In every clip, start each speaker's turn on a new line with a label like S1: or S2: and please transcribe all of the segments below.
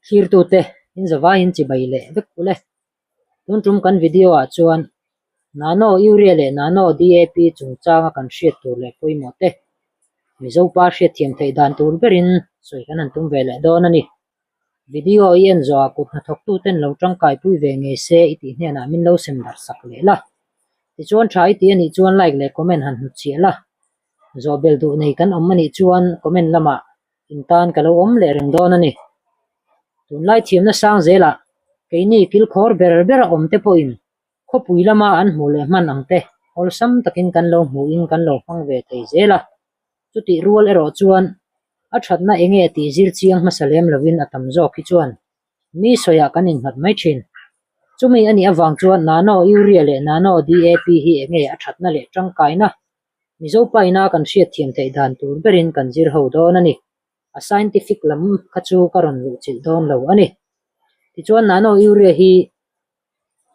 S1: Thlirtute in zavaiin chibai leh vek ule. Tun tum kan video ah chuan Nano Urea leh Nano DAP chungchanga kan hriat tur leh pawimawh te Mizo pa hriatthiam theih dan tur berin sawi kan han tum ve leh dawn a ni. Video i en zawhah kut hnathawktuten lo tangkaipui ve ngei se i tih hnenah min lo sem darh sak leh la. Tichuan tha i tih a nih chuan like leh comment han hnutchhiah la. Zawhbel duh nei kan awm a nih chuan comment lamah in tan ka lo awm leh reng dawn a ni. Tunlai thiamna sang zelah keini kilkhawr ber ber a awm te pawhin khawpui lama an hmuh leh hman ang te awlsam takin kan lo hmuhin kan lo hmang ve thei zel a. Chutih rual erawh chuan a thatna enge tih zir chiang hmasa lem lovin a tam zawk hi chuan mi sawiah kan innghat mai thin. Chumi a nih avang chuan Nano Urea leh Nano DAP hi enge a thatna leh tangkaina Mizo paina kan hriatthiam theih dan tur berin kan zir ho dawn a ni. A scientific lam kha chu ka rawn luhchilh dawn lo a ni. Tichuan Nano Urea hi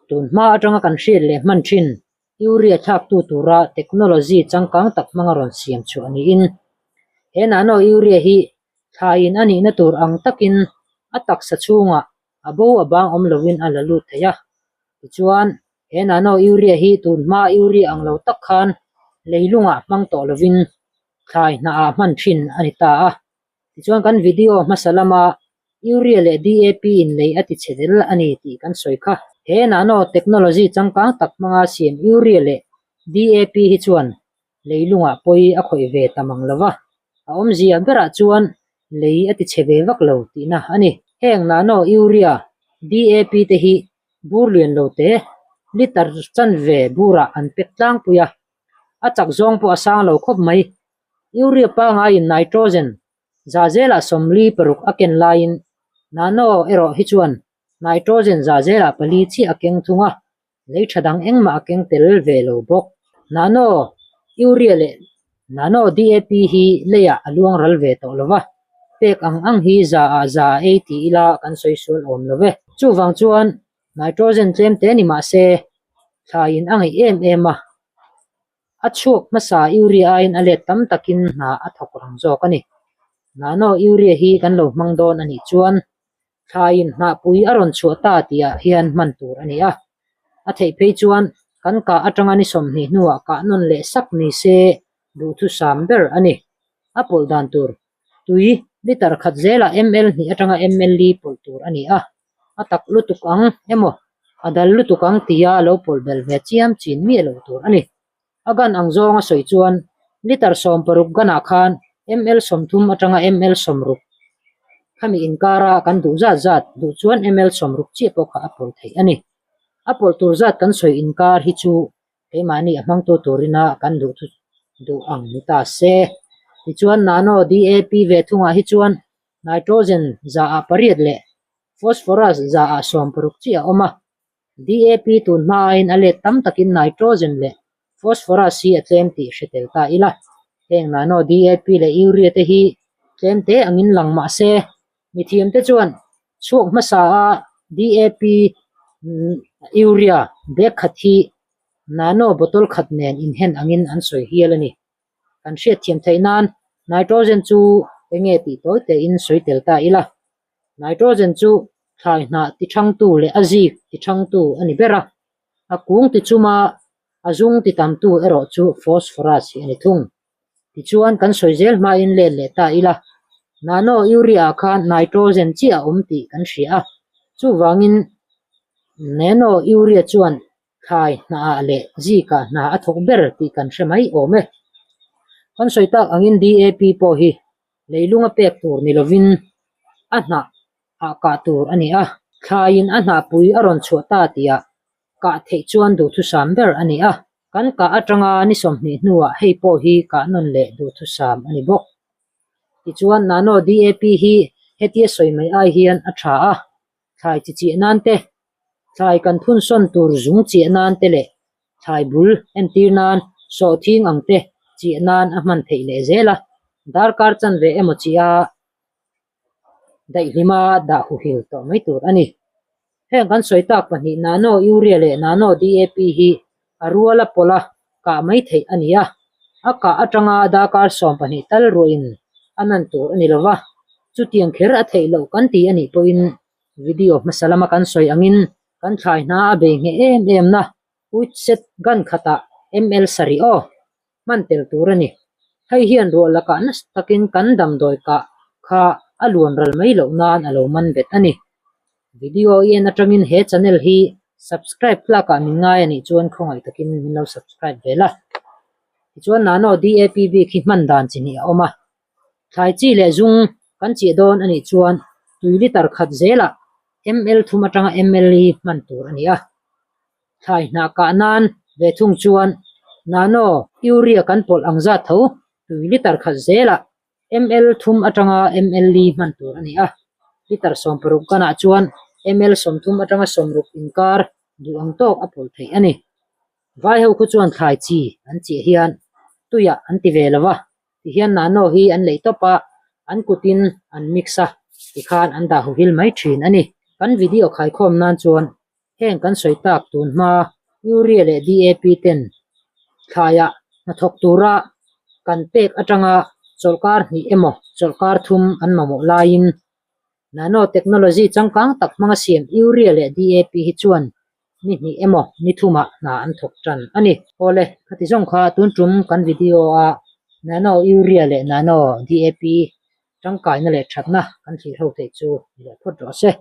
S1: tun hma atanga kan hriat leh hman thin Urea thlaktu tura technology changkang tak hmanga rawn siam chhuah niin he Nano Urea hi thlaiin a nihna tur ang takin a taksa chhungah a bo a bang awm lovin a la lut thei a. Tichuan he Nano Urea hi tun hma Urea ang lo tak khan leilungah hmang tawh lovin thlai hnahah hman thin a ni ta a. Tichuan kan video hmasa lama Urea leh DAP in lei a ti chhe zel a ni tih kan sawi kha. He nano technology changkang tak hmanga siam Urea leh DAP hi chuan leilungah pawi a khawih ve ta mang lo va, a awmzia berah chuan lei a ti chhe ve vak lo tihna a ni. Heng nano Urea, DAP te hi bur lian lo te liter chanve burah an pek tlangpui a, a chak zawng pawh a sang lo khawp mai. Urea pangaiin nitrogen za zelah 46 a ken laiin nano erawh hi chuan nitrogen za zelah pali chiah a keng thung a, lei tha dang engmah a keng tel ve lo bawk. Nano urea leh nano DAP hi leiah a luang ral ve tawh lo va, pek ang ang hi za ah za a ei ti ila kan sawi sual awm lo ve. Chuvang chuan nitrogen tlem te ni mah se thlaiin a ngeih em em a. A chhuak hmasa urea aiin a let tam takin hna a thawk rang zawk a ni. Nano urea hi kan lo hmang dawn a nih chuan thlaiin hnahpui a rawn chhuah ta tihah hian hman tur a ni a. A theih phei chuan kan kah atanga ni 20 hnuah kah nawn leh sak ni se duhthusam ber a ni. A pawlh dan tur tui liter khat zelah ml hnih atanga ml li pawlh tur a ni a. A tak lutuk ang emaw a dal lutuk ang tia lo pawlh belh ve chiam chin miah lo tur a ni. A gan ang zawnga sawi chuan liter 60 ganah khan ml 30 atanga ml 60 khami inkara kan duh zat zat duh chuan ml 60 chiah pawh kha a pawlh theih a ni. A pawlh tur zat kan sawi inkar hi chu keimahni a hmangtu turina kan duh thu duh ang ni ta se. Tichuan nano DAP ve thungah hi chuan nitrogen za ah pariat leh phosphorus za ah 60 chiah a awm a. DAP tun hma aiin a let tam takin nitrogen leh phosphorus hi a tlem tih hre tel ta ila. Heng nano DAP leh urea te hi tlem te angin lang mah se mithiamte chuan chhuak hmasa a DAP urea bag khat hi nano bottle khat nen inhen angin an sawi hial a ni. Kan hriatthiam theih nan nitrogen chu enge tih tawi tein sawi tel ta ila. Nitrogen chu thlai hnah ti thangtu leh a zik ti thangtu a ni ber a, a kung ti chuma a zung ti tamtu erawh chu phosphorus hi a ni thung. Tichuan kan sawi zel hmain let leh ta ila, nano urea ah khan nitrogen chiah a awm tih kan hria a, chuvangin nano urea chuan thlai hnah leh zikah hna a thawk ber tih kan hre mai awm e. Kan sawi tak angin DAP pawh hi leilunga pek tur ni lovin a hnah ah kah tur a ni a, thlaiin a hnahpui a rawn chhuah ta tihah kah theih chuan duhthusam ber a ni a, kan kah atanga ni 20 hnuah hei pawh hi kah nawn leh duhthusam a ni bawk. Tichuan nano DAP hi hetia sawi mai ai hian a tha a, thlai chi chiah nan te, thlai kan phun sawn tur zung chiah nan te leh thlai bul entir nan sawhthing ang te chiah nan a hman theih leh zel a, darkar chanve emaw chiah a Daihlima dah huhil tawh mai tur a ni. Heng kan sawi tak pahnih Nano Urea leh Nano DAP hi a ruala pawla kah mai theih a ni a, a kah atanga darkar 12 tal ruahin a nan tur a ni lova, chutiang kher a theih loh kan ti a nih pawhin. Video hmasa lama kan sawi angin kan thlai hna a bei ngheh em em na Uitset gun khatah ml sarih aw hman tel tur a ni. Hei hian ruah lakah nasa takin kan damdawi kah kha a luan ral mai loh nan a lo man bet a ni. Video i en atangin he channel hi subscribe tlakah min ngai a nih chuan khawngaih takin min lo subscribe ve la. Tichuan Nano DAP bik hi hman dan chi hnih a awm a. Thlai chi leh zung kan chiah dawn a nih chuan tui liter khat zelah ml thum atanga ml hi hman tur a ni a. Thlai hnah kah nan ve thung chuan Nano Urea kan pawlh ang zat tho tui liter khat zelah ml thum atanga ml li hman tur a ni a. Liter 60 kanah chuan ml 30 atanga 60 inkar duh ang tawk a pawlh theih a ni. Vai ho khu chuan thlai chi an chiah hian tuiah an ti ve lo va, tihian nano hi an leih tawp a, an kutin an mix a, tikhan an dah huhil mai thin a ni. Kan video khaikhawm nan chuan heng kan sawi tak tun hma Urea leh DAP ten thlaiah hnathawk tura kan pek atanga chawlhkar hnih emaw chawlhkar thum an mamawh laiin Nano technology changkang tak hmanga siam Urea leh DAP hi chuan ni hnih emaw ni thumah hna an thawk tan a ni. Awle, khati zawng kha tun tum kan video a Nano Urea leh Nano DAP tangkaina leh thatna kan thlir ho theih chu ni leh phawt rawh se.